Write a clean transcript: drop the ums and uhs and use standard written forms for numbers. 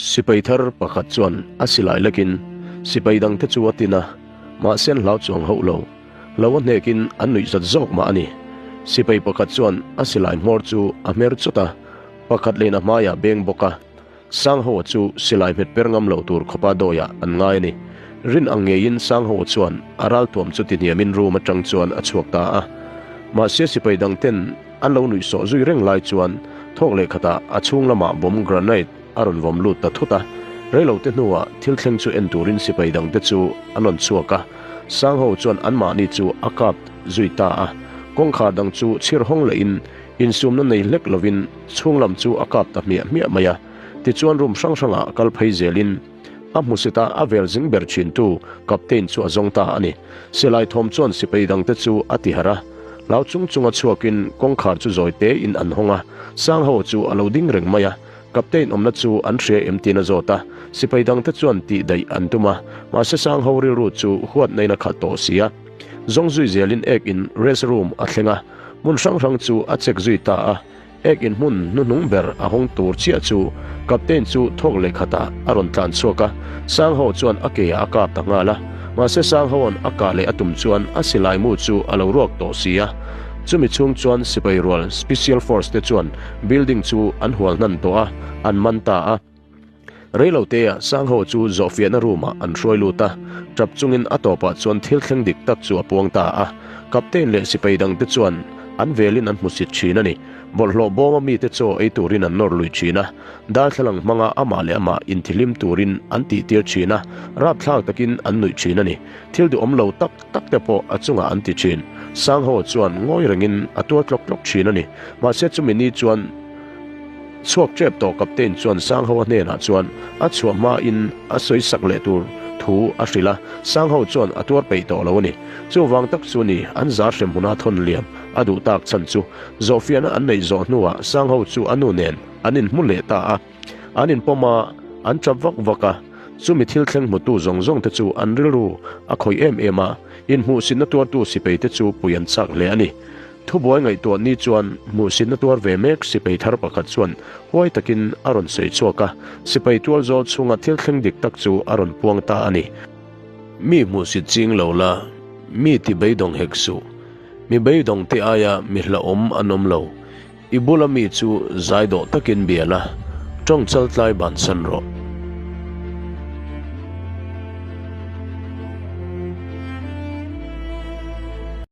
Sipai thar pakhat chuan a silai lekin sipai dangte chu a tin a, mahse an hlau chuang hauh lo. Hlo a hnekin an nuih zat zawk mah a ni. Sipai pakhat chuan a silai hmawr chu a hmer chawt a, pakhat lehna hmaiah beng bawk a. Sanghoa chu silai hmet per ngam lo tur khawpa dawiah an ngai a ni. Rin ang ngeiin Sanghoa chuan a raltuam chu tihniamin room atang chuan a chhuak ta a. Mahse sipai dang ten an lo nuih sawh zui reng lai chuan thawk leh khatah a chhung lamah bomb granite a rawn vawm lut ta thut a. Reilote hnuah thil thleng chu en turin sipai dangte chu an rawn chhuak a. Sangho chuan anmahni chu a kap zui ta a. Kawngkhar dang chu chhir hawng lehin Insumna nei hlek lovin chhunglam chu a kap ta hmiah hmiah mai a, tichuan room hrang hrangah kal phei zelin a hmusita a vel zing ber thintu Captain chu a zawng ta a ni. Silai thawm chuan sipai dangte chu a ti harh a, hlau chung chunga chhuakin kawngkhar chu zawi tein an hawng a, Sangho chu a lo ding reng mai a, Captain awmna chu an hria em tiin a zawt a, sipai dangte chuan tih daih an tum a, mahse Sangho rilru chu huatna in a khalh tawh si a. Zawng zui zelin ek in rest room a thleng a, Hmun hrang hrang chu a check zui ta a, ek in hmun hnuhnung ber a hawng tur chiah chu Captain chu thawk leh khatah a rawn tlan chhuak a, Sangho chuan a ke ah a kap ta nghal a, mahse Sanghoa'n a kah leh a tum chuan a silai mu chu a lo ruak tawh si a. Chumi chhung chuan sipai rual Special Force te chuan building chu an hual hnan tawh a, an man ta a. Reilotea Sangho chu zawhfiahna room-ah an hruai lut a, tap chungin a tawpah chuan thil thleng dik tak chu a puang ta a. Captain leh sipai dangte chuan an velin an hmusit thin a ni. Bawlhhlawh bawma mite chaw ei turin an nawr lui thin a, darthlalang hmanga amah leh amah inthihlim turin an tihtir thin a, rapthlak takin an nuih thin a ni. Thil duhawm lo tak tak te pawh a chungah an ti thin. Sangho chuan ngawi rengin a tuar tlawk tlawk thin a ni. Mahse chumi ni chuan Chhuak tep tawh Captain chuan Sangho-a hnenah chuan a chhuah hmain a sawi sak leh tur thu a hrilh a, Sangho chuan a tuar peih tawh lo a ni. Chuvang tak chu ni an zar hrem hmuna thawn liam a duh tak chhan chu zawhfiahna an neih zawh hnuah Sangho chu a nu nen an inhmu leh ta a, an inpawm a, an tap vak vak a, chumi thil thleng hmutu zawng zawng te chu an rilru a khawih em em a, inhmuhsitna tuartu sipai te chu pui an chak hle a ni. Thubuai ngaihtuah ni chuan hmuhsitna tuar ve mek sipai thar pakhat chuan huai takin a rawn sawi chhuak a, sipai tual zawl chhunga thil thleng dik tak chu a rawn puang ta a ni. Mi hmuhsit ching lo la, mi ti beidawng hek suh. Mi beidawng te aia mi hlauhawm an awm lo. I bula mi chu zai dawh takin bia la, tawng chal tlai bansan rawh.